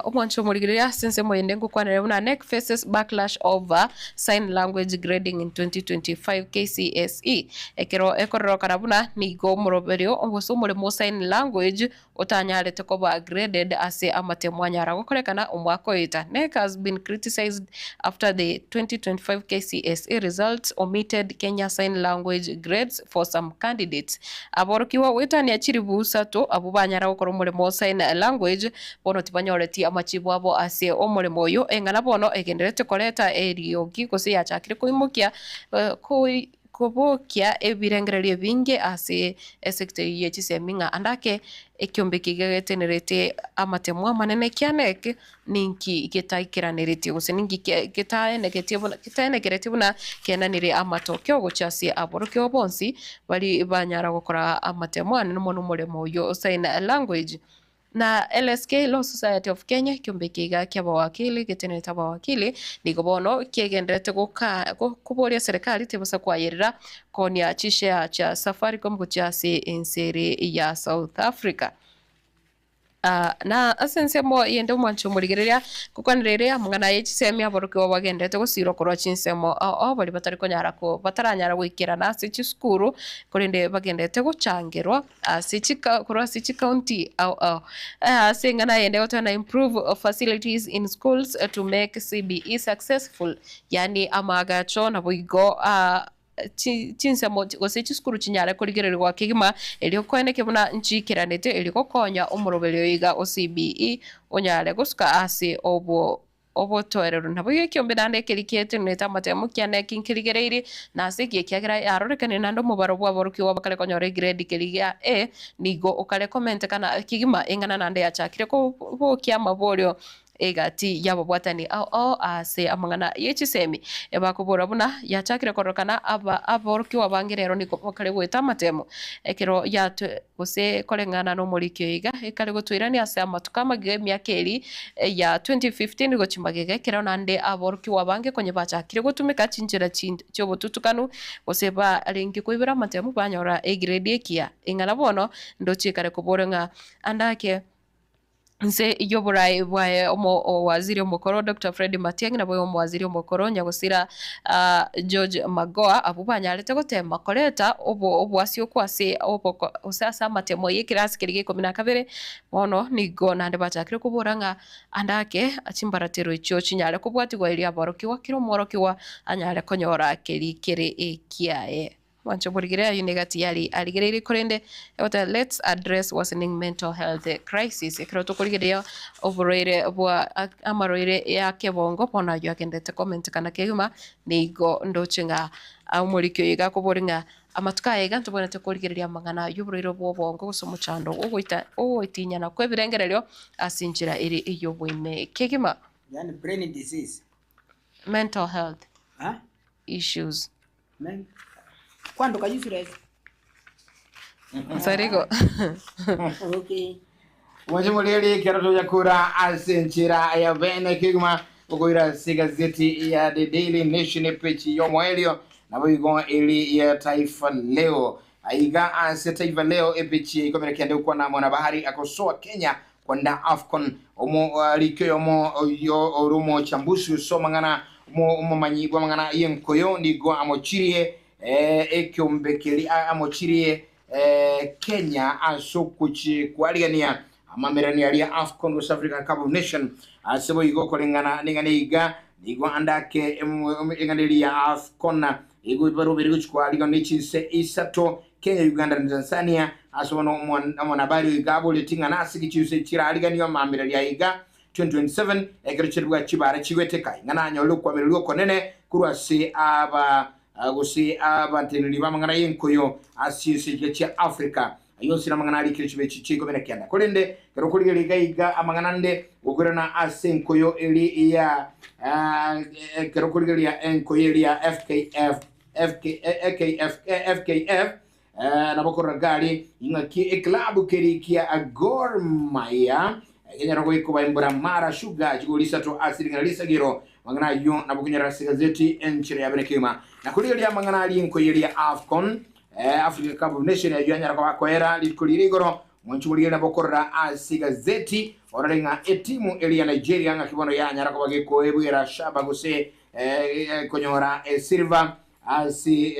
Omwancho omorigereria ase ensemo ende ngokwanere buna KNEC faces backlash over sign language grading in 2025 KCSE. Ekero ekororokana buna nigo omoroberio gose omoremo o sign language otanyarete koba graded ase amatemo anyara gokorekana omwaka oeta. KNEC has been criticized after the 2025 KCSE results omitted Kenya Sign Language grades for some candidates. Aborokigwa goetania chilifu isato abwo banyara gokora omoremo o Sign Language bono tibanyoreti amachibu abo ase omoremo oyo. Eng'ana bono egendererete koreta eriogi gose yachakire koimokia kobokia ebirengererio ebinge ase esector eyio ye chisemi ng'a ande ake ekiombe eke getenerete amatemo amanene kiane eke Ninki getaikeraneretie gose ninki getaenegetie buna getaenekeretie buna kenanire amatokeo gochia ase aborokigwa bonsi baria banyara gokora amatemo ane mono omoremo oyio o sign language. Na LSK, Law Society of Kenya, ekiombe eke iga ki'abawakili getenerete abawakili, nigo bono kegendererete goka koboria serikali tebasa koayerera koonia chishare chia Safaricom gochia ase ense ere ya South Africa. Na ase ensemo eyende omwanche omorigereria, ngokwanera ere amang'ana aye chisemi aborokigwa bagenderete gosirwa korwa chinsemo ao ao baria batari konyara ko bataranyara goikerana ase chisukuru, korende bagenderete gochangerwa ase chika korwa ase chikaunti ao ao. Ase eng'ana eyende egoteba na improve facilities in schools to make CBE successful, yaani amaagacho naboigo. Chinsemo gose chisukuru chinyare korigererigwa kegima, erio koeneke buna nchiikeranete erio gokonya omoroberio oiga o CBE onyare gosuka ase obwo obotoereru. Naboigo ekiombe naende ekeri kiatenenete amatemo kiane eki nkerigereirie, na ase eki ekiagera yarorekanire naende omobaro bw'aborokigwa bakare konyora egrade keria gia A nigo okare komentekana kegima eng'ana naende yachakire kobokia amaborio Egati y'ababwatani ao ao ase amang'ana ye chisemi, ebakobora buna yachakire kororekana aba aborokigwa abange rero nigo bakare goeta amatemo ekero yatwe gose koreng'ana nomoriki oyo iga ekare gotweirania ase amatuko amagega emiaka eri ya 2015 gochia magega ekero naende aborokigwa abange konye bachakire gotumeka chinchera chiobotutukanu gose barenge koibera amatemo banyora egrade ekiya ing'ana bono ndoche ekare kobora ng'a ande ake Inse y'oboraai bwaye omowaziri omokoro Doctor Fred Matiang'i naboigo omowaziri omokoro Nyagosira George Magoha abwo banyarete gotema koreta oboasi okwo ase oboko gose ase amatemo y'ekerasi keria gia ikomi na kabere bono nigo naende bachakire kobora ng'a ande ake chimbaratero echio chinyare kobwatigwa erio aborokigwa kera omworokigwa anyare konyora keria kere ekiaye. Mwanche borigere ayio negati yari arigereirie korende egoteba let's address worsening mental health crisis ekero tokorigereria oborwaire bwa amarwaire ya kebongo bono ayio agenderete komentekana kegima nigo ndoche ng'a omoriki oyo iga akobori ng'a amatuko aya iga ntobwenerete korigereria amang'ana y'oborwaire bwa obongo gose omochando ogoita ogoitinyana kw'ebirengererio ase enchera ere ey'oboime kegima. Yaani brain disease. Mental health Huh? issues. Men. Kwanduka useless. Sariko. Okay. Mwanche morigereria ekero toyakura ase enchera ya bene kegima okoira ase egazeti ya The Daily Nation epeji y'omoerio naboigo eri ya Taifa Leo aiga ase Taifa Leo epeji ya ikomi na kenda gokwana Mwanabahari akosoa Kenya Kwenda Afcon omoriki oyomo oyio ore omochambusi ase amang'ana omomanyi bw'amang'ana y'enkoyo nigo amochirie ekeombe keria amochirie Kenya ase ogochi kwarigania amamererania aria Afcon gose African Cup of Nation ase boigo koreng'ana neng'ana iga nigo ande ake eng'ana eria ya Afcon igo baroberi gochi kwarigania ne chinse isato. Kenya, Uganda na Tanzania. Ase bono omonabari oiga aboreti ng'a nase ki chinse chirariganigwe amaamereri aiga 2027 ekero chiribwa chibara chigweteka ing'a nanyore okwamererwa okonene korwa ase aba gose abanteneneri b'amang'ana y'enkoyo ase chinse chiria chia Africa. Ayio onsi namang'ana arikire chibechi chia ikomi na kenda. Korende ekero okorigereria iga iga amang'ana ande gokoirana ase enkoyo eria ya ekero okorigereria enkoyo eria ya FKF FK AKF FKF nabo korora gari ing'aki eklabu keria kia Gor Mahia kenyara goikoba embura Mara Sugar chigori isato ase ring'ana risagero. Amang'ana ayio nabo okonyora ase egazeti enchera ya bene kegima. Na korigereria amang'ana aria enkoyo eria ya Afcon Africa Cup of Nation ayio anyara koba akoera rituko riria igoro. Mwanche morigereria nabo okorora ase egazeti orore ng'a etimu eria ya Nigeria ng'aki bono yanyara koba gekoebwera shaba gose konyora esilver Ase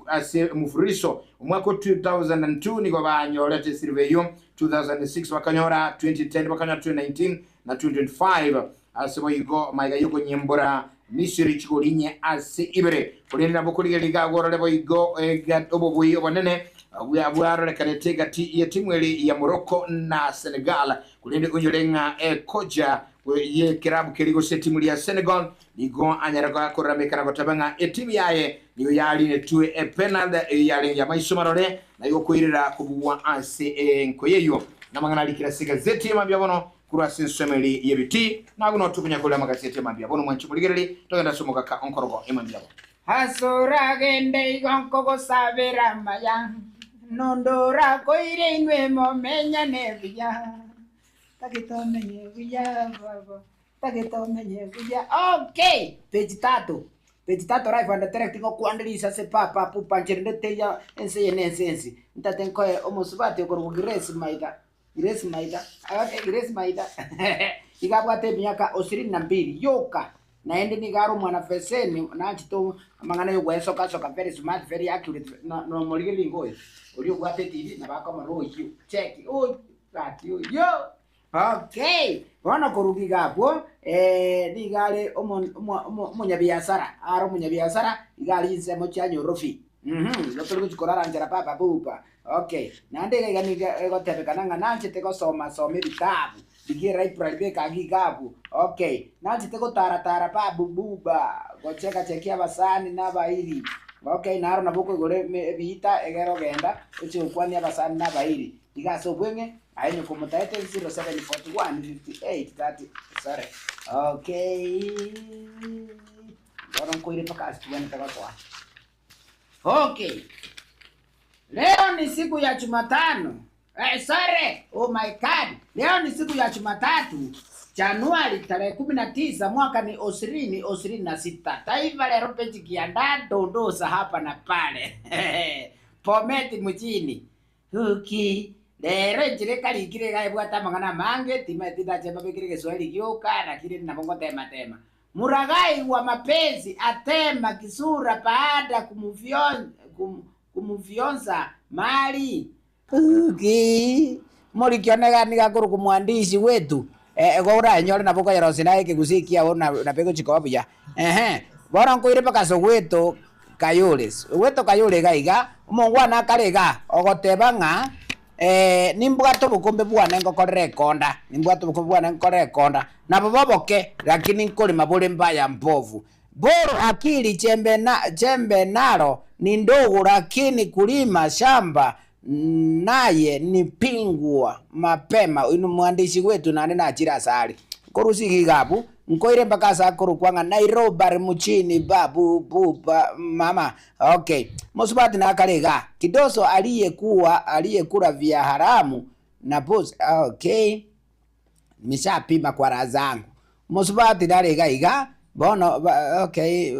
ase omofuririso omwaka o 2002 nigo banyorete esiriva eyio, 2006 bakanyora, 2010 bakanyora, 2019 na 2025. Ase boigo magega y'okonyimbora Misiri chigori inye ase ibere. Korende nabo korigereria iga agwo orore boigo obobui obonene bwarorekanete egati y'etimu eri ya Morocco na Senegal. Korende onyore ng'a ekocha y'ekerabu keria gose etimu ria Senegal Nigo anyare korarameka na goteba ng'a etimu yaye nigo yarinetwe epenalty eyio yarenge amaiso marore, na igo koirera kobugwa ase enkoyo eyio. Namang'ana arikire ase egazeti y'Emambia bono korwa ase ensemo eri y'ebitii. Nagwo noo tokonya korera amagazeti y'Emambia bono mwanche morigererie, togende ase omogaka onkorogo Emambia bono. Ase oragende igo nkogosabera amaya, nonde orakoire inwe momenyane buya, tagete omenye buya baba. Tagete omenye buya. Okay! Page tatu, page tatu live and direct ngokwane risase papa pupa nche rende teiyo ense eye na ense ensi. Ntate nkoe omosubati okorokwa Grace Maitha, Grace Maitha, okay Grace Maitha iga abwate emiaka ishirini na mbili yoka, naende nigo are omwana feseni nanchete amang'ana ya ogoesoka soka very smart very accurate na nomorigereria iga oyo, oria obwate etv nabo akomora oyio, cheki oyio gaki oyio. Okay, bono korwa iga abwo nigo are omonyabiasara, are omonyabiasara iga aria chinsemo chia Nyorobi, igo tori gochia korara nchera papa bupa, okay. Naende iga iga nigo egotebekana ng'a nanchete gosoma soma ebitabu, rigia elibrary beka agwo iga abwo, okay. Nanchete gotaratara babu buba, gocheka chekia abasani na abairi, okay, naro nabo okoigora ebiita egere ogenda ochie gokwania abasani na abairi, iga ase obweng'e. Aye nyoko omotaete 07 41 58 30 sorry okay bono nkoire mpaka ase tobwenerete gosoa okay leo ni siku ya Jumatano eh, sorry oh my god leo ni siku ya Jumatatu Januari tarehe 19 mwaka ni ishirini ishirini na sita Taifa Lero peji kianda dondosa hapa na pale Bomet mjini Uki, rero enchera ekarikire iga ebwate amang'ana amange, timaeti ndache mbabekere egeswahili gioka, lakini nabo ngotema-tema. Muragai wa mapenzi atema kisura baada kumufyonza mali. Uki, morikio niga niga akorokwa mwandishi wetu, igo oranyore nabo okoyerosia naye ekegusii ekiao nabo egochia koba buya. Ehe, bono nkoire mpaka Soweto. Kayore, Soweto Kayore iga iga, omongwana akare iga, ogoteba ng'a nimbwate obokombe bwane ngokorera ekonda, nimbwate obokombe bwane ngokorera ekonda, nabo boboke, lakini nkorema bore mbaya mbovu. Boro akili chembe na chembe naro ni ndogo lakini kulima shamba naye ni pingwa mapema. Oyio nomwandishi gwetu naende nachire asare. Nkorusia iga iga abwo, nkoire mpaka ase akorokwa ng'a Nairobari mchini babu buba mama okay. Mosubati nakare igaa, Kidoso aliyekuwa aliyekula vya haramu na boss okay. Nishapima kwa raha zangu. Mosubati nare iga iga, bono okay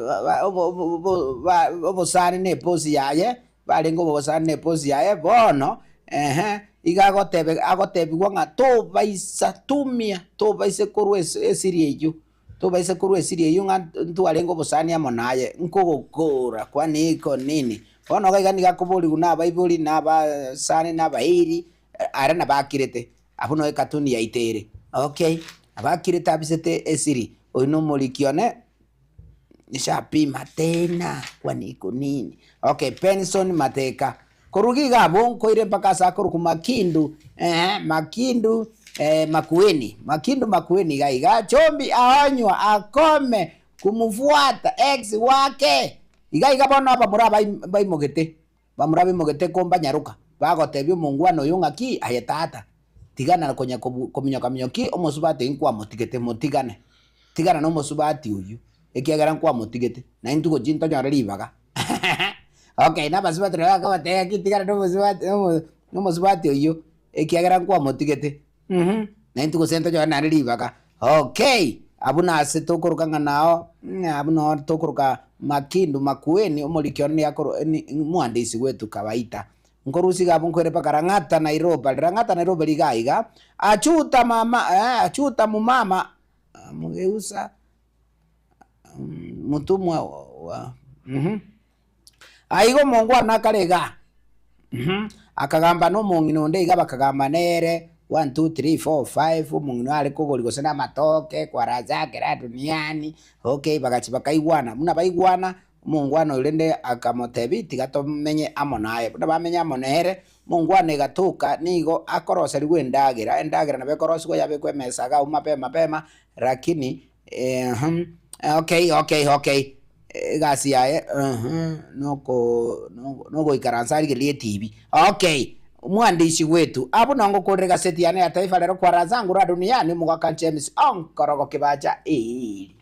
obosani na eposi yaye, barenge obosani na eposi yaye, bono ehe, iga agotebe agotebigwa ng'a tobaisa tumia tobaise korwa esiri eyio, tobaise korwa esiri eyio ng'a ntwarenge obosani amo naye, nkogokora kwani iko nini? Bono iga iga nigo akoborigwa na abaibori, na abasani, na abairi, aria nabakirete. Abwo noo ekatuni yaito ere. Okay, abakirete abisete esiri, oyio nomoriki one, nishapima tena kwani iko nini? Okay, Benson Mateka. Korwa iga abwo nkoire mpaka ase akorokwa Makindu, eeh, Makindu Makueni, Makindu Makueni iga iga, Chombi aonywa akome kumfuata ex wake. Iga iga bono abamura aba baimogete, bamura baimogete kombanyaroka, bagotebia omongwana oyo ng'aki, Aye tata, tigana konya kominyoka minyoki omosubati oyio nkwamotigete, motigane, tigana na omosubati oyio, ekiagera nkwamotigete, na intwe gochia ntonyore ribaga. Okay, na abasubati nabo bakobatebia ng'aki tigana na omosubati na omosubati oyio, ekiagera nkwamotigete, mh, na intwe gose ntonyore naende ribaga. Okay, abwo nase tokoroka ng'a nao, ng'a abwo noo tokoroka Makindu Makueni, omoriki one nigo akoro ni mwandishi wetu kawaida. Nkorusia iga abwo nkoire mpaka Lang'ata Nairobi, Lang'ata Nairobi riga iga, achuta mama eh, achuta mumama, mugeusa mutumwa wa mh. Aiga omongwana akare igaa, mh, akagamba na omong'ina onde iga bakagamba nere, one, two, three, four, five, omong'ina oyo are kogori gose na amatoke, kwarachakera duniani, okay, bagachia bakaigwana, buna baigwana, omongwana oyo rende akamotebia tiga tomenye amo naye, buna bamenya amo nere, omongwana egatoka nigo akoroseriwa endagera, endagera nabo ekorosiwa yabekwa emesa iga abwo mapema mapema, lakini Eeh okay okay okay, egasi yaye eeh noko nogoikaransa arigererie etibi, okay. Omwandishi gwetu, abwo noo ngokorera egaseti yane ya Taifa Lero kwa Razangu la Duniani, omogaka James Onkorogo Kibacha eeri.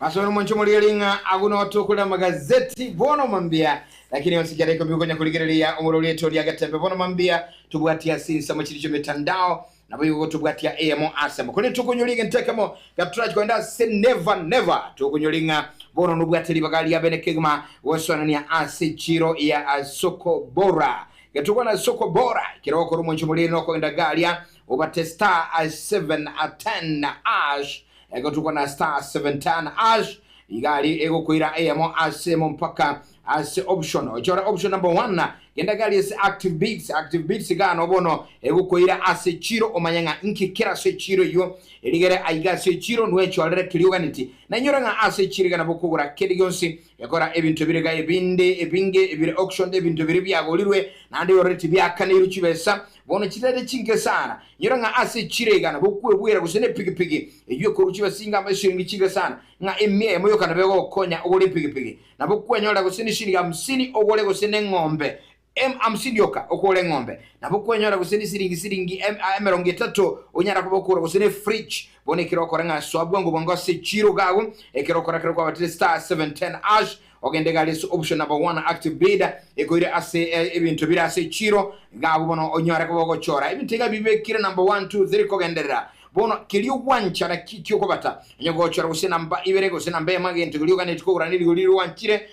Ase omonche omorigereria ng'a agwo noo tokorera amagazeti bono mambia, lakini onsi kiara ikomi okonya korigereria omorori oito oria agetembe bono mambia tobwatie ase ensemo chiria chi'emetandao Naboigo gotobwatia eyemo ase amo. Korende tokonyoria egento ekemo, gatorache kogenda ase never never, tokonyoria ng'a bono nobwate ribaga ria bene kegima gosoanania ase chiiro ya soko bora. Getokwana soko bora, ekero ogokora omonche omoriri nokogenda garia obate star 710 ash, egotokwana star 710 ash, iga aria egokoira eyemo ase emo mpaka Ase option, ochore option number one, genda gari ase active bids, active bids igaa no bono egokoira ase echiro omanye ng'a inki kere ase echiro eyio, erigere aiga ase echiro nwechorere keria oganeti. Na inyore ng'a ase echiro iga nabo okogora kende gionsi, ekora ebinto bire iga ebinde ebinge ebire auctioned, ebinto biria biagorirwe naende orore tibiakaneirwe chibesa, Bono chirere chinke sana. Inyora ng'a ase echiro iga nabo okwebwera gose nepigipigi eyio ekorwa chibasinga amo eshiringi chinke sana, ng'a emia eyemo yoka nabo egogokonya ogore epigipigi. Nabo okwenyorera gose neshiringi hamsini ogore gose neng'ombe em hamsini yoka okore eng'ombe. Nabo okwenyorera gose nesiringi siringi em emerongo etato onyara koba okogora gose ne fridge. Bono ekero okora ng'a soa bwango bwango ase echiro iga agwo, ekero okora kero kwabatire star 710 hash, Ogende gari ase option number one active bid ekoire ase ebinto bire ase echiro iga abwo bono onyare koba ogochora ebinto iga bibekire number one two three kogenderera bono keria ogwancha naki kiokobata onye gochora gose namba ibere gose namba eyemo egento keria oganeti kogora nerigori riria oanchire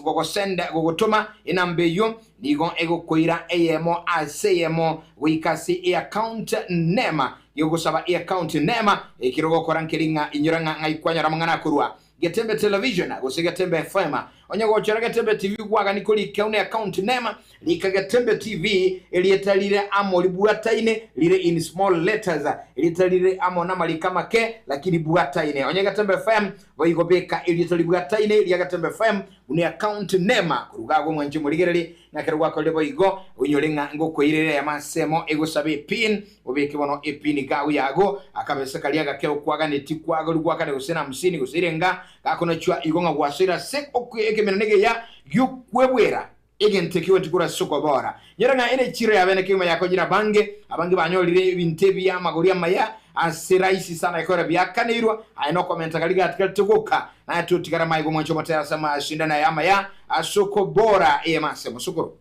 gogosenda gogotoma enamba eyio nigo egokoira eyemo ase eyemo goika ase eaccount name gegosaba eaccount name ekero ogokora nkeri ng'a inyora ng'a ng'ai kwanyora amang'ana akorwa Getembe Television gose Getembe FM. Onye gochora Getembe TV gwagani korika une account name, rika Getembe TV erieta rire amo ribwataine rire in small letters, erieta rire amo namariko amake lakini ribwataine. Onye Getembe FM boigo beka erieta ribwataine ria Getembe FM une account name koruga agwo mwanche morigereri ng'a ekero gwakorire boigo oinyore ng'a ngokoirere eyemo asemo egosabe epin Obeke bono epini gago yago, akabesa karia agake okwaganeti kwagori gwakane gose na hamsini gose irenga, gakonachwa igo ng'a gwasoire ase ekemenwa negeya gi'okwebwera egento ekio gwanchete korwa ase okobora. Nyora ng'a ere echiro y'abene kegima yakonyire abange, abange banyorire ebinto ebiya amagori amaya ase rahisi sana ekero biakaneirwe, aye nokomenta karia gatigarete goka, naye totigara maigo mwanche omotera ase amashindano aya amaya ase okobora eyemo ase mosokoro.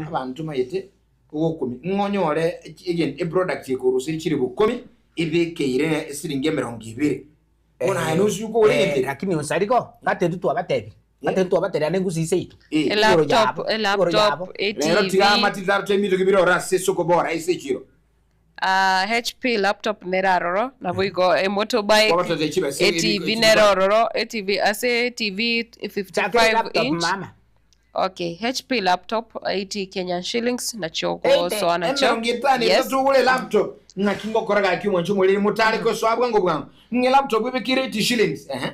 Abanto maete. Ogokumia, ng'a onyore egento eproduct ekorusia chilifu ikomi ebekeire esiringi emerongo ebere. Bono aye nosi okogora egento eke. Lakini onsarigo, ngatebi twabatebi, ngatebi twabatebi ande ngusi seito. Eh. Igoro Elaptop, yabo, igoro yabo. elaptop, Rero tiga etv, amatitaro temito kibire ore ase esokobora ase echiro. ah, HP laptop nere aroro, naboigo emotorbike, Kwabatete chibesa etv ebi- nere ororo, etv ase etv Chakere 55 laptop inch. mama. Okay, HP laptop 80 Kenyan shillings nachio ogosoa nachio. Emerongo etano Yes. etato ogore laptop ng'aki ngokora gaki omwancho omoriri motare kosoa bwango bwango ng'e laptop ebekire 80 shillings ehe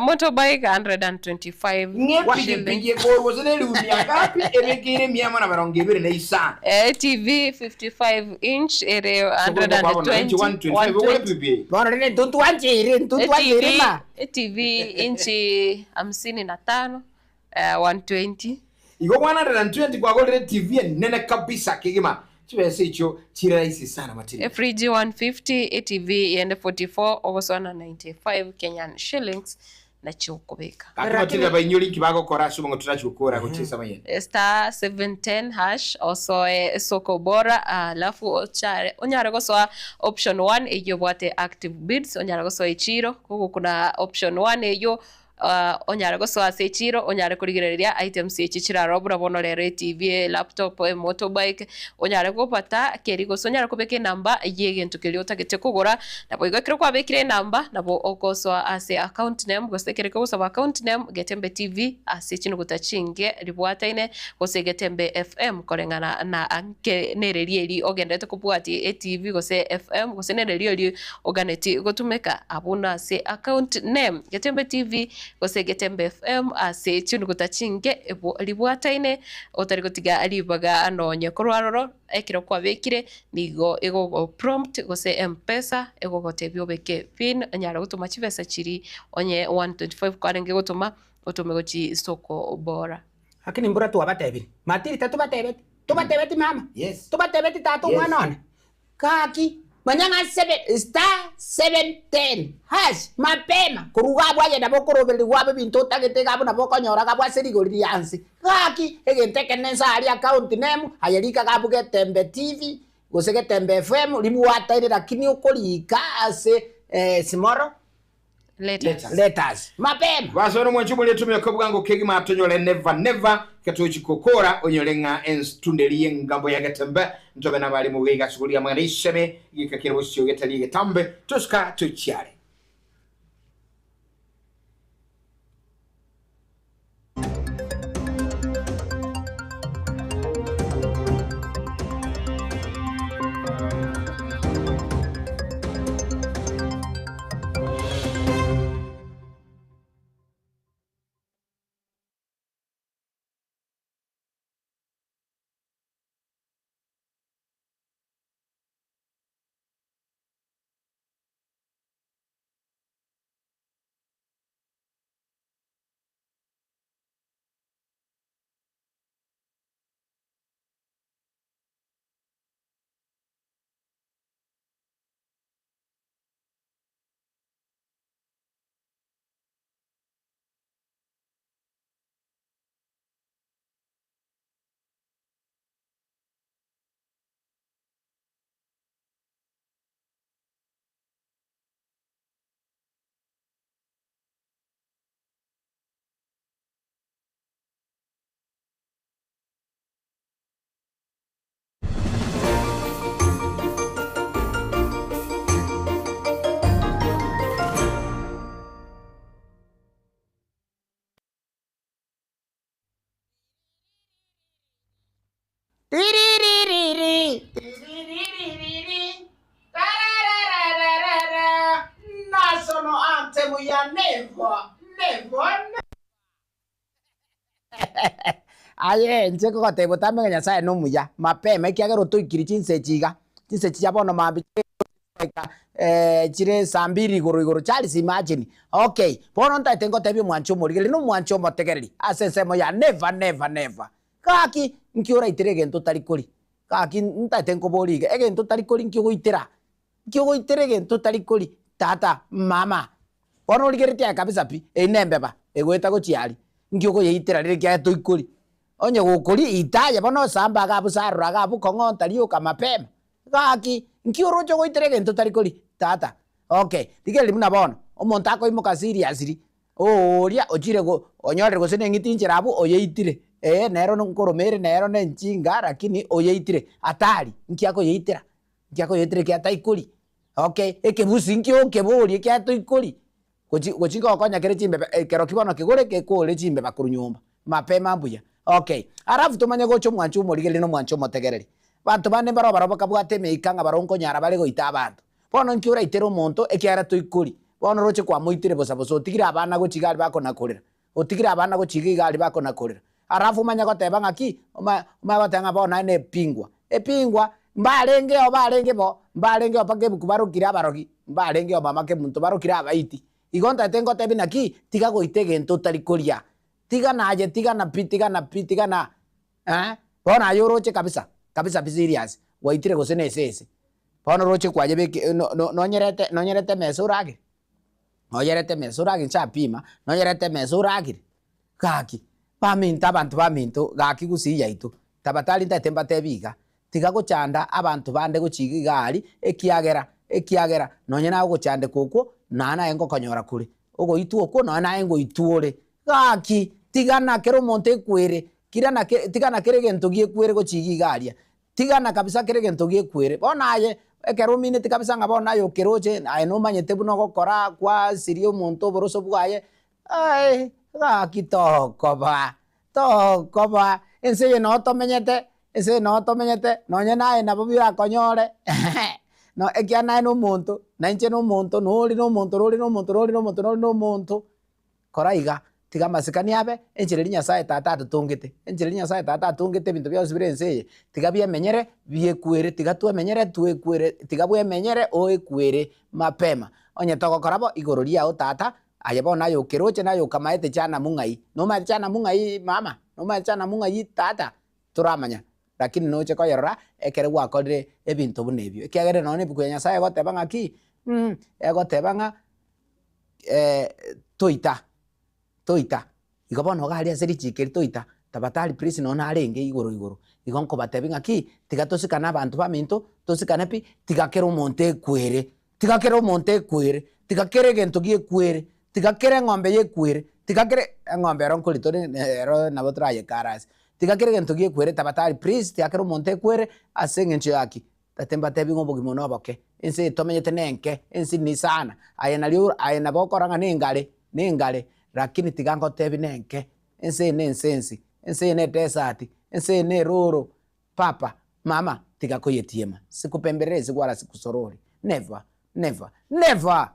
Motorbike 125 ng'e shillings. pikipiki ekorwa gose na eriumi agapi ebekire emia amo na merongo ebere na isano TV 55 inch ere 125 ogore 120 pikipiki Bono rende intwe ntwancheire, intwe ntwancheire ma. TV inchi 55 120. Igo 120 kwagorire TV enene kabisa kegima chibesa echio chire rahisi sana Matilda. Efridge 150, etv yende 44 ogosoa na 95 Kenyan shillings nachio okobeka. Gaki Matilda bainyori inki bagokora ase obongo torachi gokora gochia amayende. Star 710 hash osoe soko bora alafu ochare onyare gosoa option 1 eyio obwate active bids onyare gosoa echiro kogokuna option 1 eyio onyare gosoa ase echiro onyare korigereria items echi chiraroo buna bono rero etv, elaptop, emotorbike onyare gopata keri gose onyare kobeka enamba ya egento keria otagete kogora naboigo ekero kwabekire enamba nabo ogosoa ase account name gose ekero kegosaba account name Getembe TV ase chinuguta chinge ribwataine gose Getembe FM koreng'ana na nke nereri eri ogenderete kobwatia etv gose FM gose nereri eri Oganeti gotumeka abwo nase account name Getembe TV gose Getembe FM ase chinuguta chinke ribwataine otari gotiga ribaga nonye korwa aroro ekero kwabekire nigo egogo prompt gose Mpesa egogotebia obeke pin onyare gotoma chibesa chiria onye 125 kwarenge gotoma otome gochia soko bora. Lakini mbura twabatebire, Matilda tobatebeti, tobatebeti mama, Yes. tobatebeti tata Yes. omwana one. Gaki, manya ng'a sebe, star 710 hash, mapema, korwa iga abwo aye nabo okorobererigwa abe ebinto otagete iga abwo nabo okonyora iga abwo ase rigori ria nse. Gaki, egento ekenene nse aria account name, aye rika iga abwo Getembe TV, gose Getembe FM, ribwataine lakini okorika ase small Letters. letters, mapema. Basore omwancho omoria tumeka bwango kegima atonyore never never katochi kokora onyore ng'a entunde eria y'engambo ya getembe ntobe nabare moge iga ase amang'ana iseme gika kere bosio getari egetambe tosuka tochiare. Tiriririri, tiriririri, tararararara, National anthem ya never, never, never. Aye inche nkogotebia otambe ng'a Nyasaye nomuya, mapema ekiagera otoikiri chinsa echi iga, chinsa echi chia bono mambia chidaeka chire saa mbiri igoro igoro Charles imagine, okay, bono ntaete ngotebie omwanchi omorigereria na omwanchi omotegereri ase ensemo ya never never never. Gaki nki oraitere egento otari koria? Gaki ntaete nkoborie iga, egento otari koria nki ogoitera? Nki ogoitera egento otari koria? Tata, mama, bono origeretie aye kabisa pi, eyio nembeba egoeta gochia aria, nki okoyeitera rire ekiagera toikori? Onye gokoria ita aye bono osamba iga abwo sarora iga abwo kong'onta rioka mapema. Gaki, nki oroche ogoitera egento otari koria? Tata, okay, rigereria buna bono, omonto akoimoka seriously, Ooria ochire onyorire gose neng'iti inchera abwo oyeitire, ee nero nkoroma ere nero nenchinga lakini oyeitire hatari, nki akoyeitera? Nki akoyeitera ekiagera taikori? Okay, ekebusi nki okeboria ekiagera toikori? Gochi gochi ngokonya kere chimbeba ekero ki bono kegore gekore chimbeba korwa nyomba, mapema mbuya. Okay, alafu tomanye gocha omwancho omorigereria na omwancho omotegereri. Banto bande mbaro barobwo bakabwate emeika ng'a barobwo nkonyara bare goita abanto. Bono nki oraitere omonto ekiagera toikori? Bono oroche kwamoitire bosa bosa otigire abana gochia iga aria bakonakorera. Otigire abana gochia iga aria bakonakorera. Alafu omanye goteba ng'aki? Oma omanye goteba ng'a bono naye na epingwa. Epingwa, mbarengeo barenge bo, mbarengeo mpaka ebuku barokire abarogi, mbarengeo mama kemunto barokire abaiti. Igo ntagete ngotebi naki, tiga goita egento otari koria. Tigana aye, tigana pi, tigana pi, tigana eh, bono aye oroche kabisa, kabisa pi serious, gwaitire gose na esese. Bono oroche kwayebeki no no nonyerete nonyerete emesa oragere, nonyerete emesa oragere nchapima, nonyerete emesa oragere, gaki baminto abanto baminto gaki gusii yaito, tabatari ntagete mbatebi iga, tiga gochanda abanto bande gochia iga iga aria, ekiagera ekiagera nonye naye ogochandeka okwo, naye naye ngokonyora kore, ogoitwa okwo nonye naye ngoitwa ore. Gaki, tigana kera omonto ekwere, kirana ke tigana kera egento gi'ekwere gochia iga iga aria, tigana kabisa kera egento gi'ekwere. Bono aye, ekero omineti kabisa ng'a bono aye okeroche, aye nomanyete buna ogokora kwasiria omonto oboroso bwaye, aye gaki tokoba, tokoba, ense eye noo tomenyete, ense eye noo tomenyete, nonye naye nabo birakonyore no ekiagera naye na omonto, na inche na omonto, na ore na omonto, na ore na omonto, na ore na omonto, na ore na omonto. Kora iga, tiga amasikani abe enchera eria Nyasae Tata atotongete, enchera eria Nyasae Tata atongete ebinto bionsi bire ense eye, tiga biemenyere biekwere, tiga twemenyere twekwere, tiga bwemenyere oekwere mapema. Onye togokora bo, igoro riao Tata, aye bono aye okeroche naye okamaete chanamu ng'ai, nomaete chanamu ng'ai mama, nomaete chanamu ng'ai tata, toramanya, lakini noche koyerora ekere gwakorire ebinto buna ebio. Ekiagera nonya na ebuku ya Nyasae egoteba ng'aki, egoteba ng'a toita, toita, igo bono iga aria ase richiko eri toita, tabatari please nonya narenge igoro igoro, igo nkobatebia ng'aki, tiga tosikane abanto baminto, tosikane pi, tiga kera omonto ekwere, tiga kera omonto ekwere, tiga kera egento gi'ekwere, tiga kera eng'ombe y'ekwere, tiga kera eng'ombe ero nkori tore ero nabo torayekare ase, tiga kera egento gi'ekwere tabatari please, tiga kera omonto ekwere ase eng'encho yaki. Tata mbatebi ng'a obogima noboke, ense eye tomenyete nenke, ense ni sana, aye nario aye nabo okora ng'a nengare, nengare, lakini tiga ngotebi nenke, ense eye nense ense, ense eye ne desert, ense eye ne eroro, papa, mama, tiga koyetiema, sikupemberere ase gwara sikusorori, never, never, never!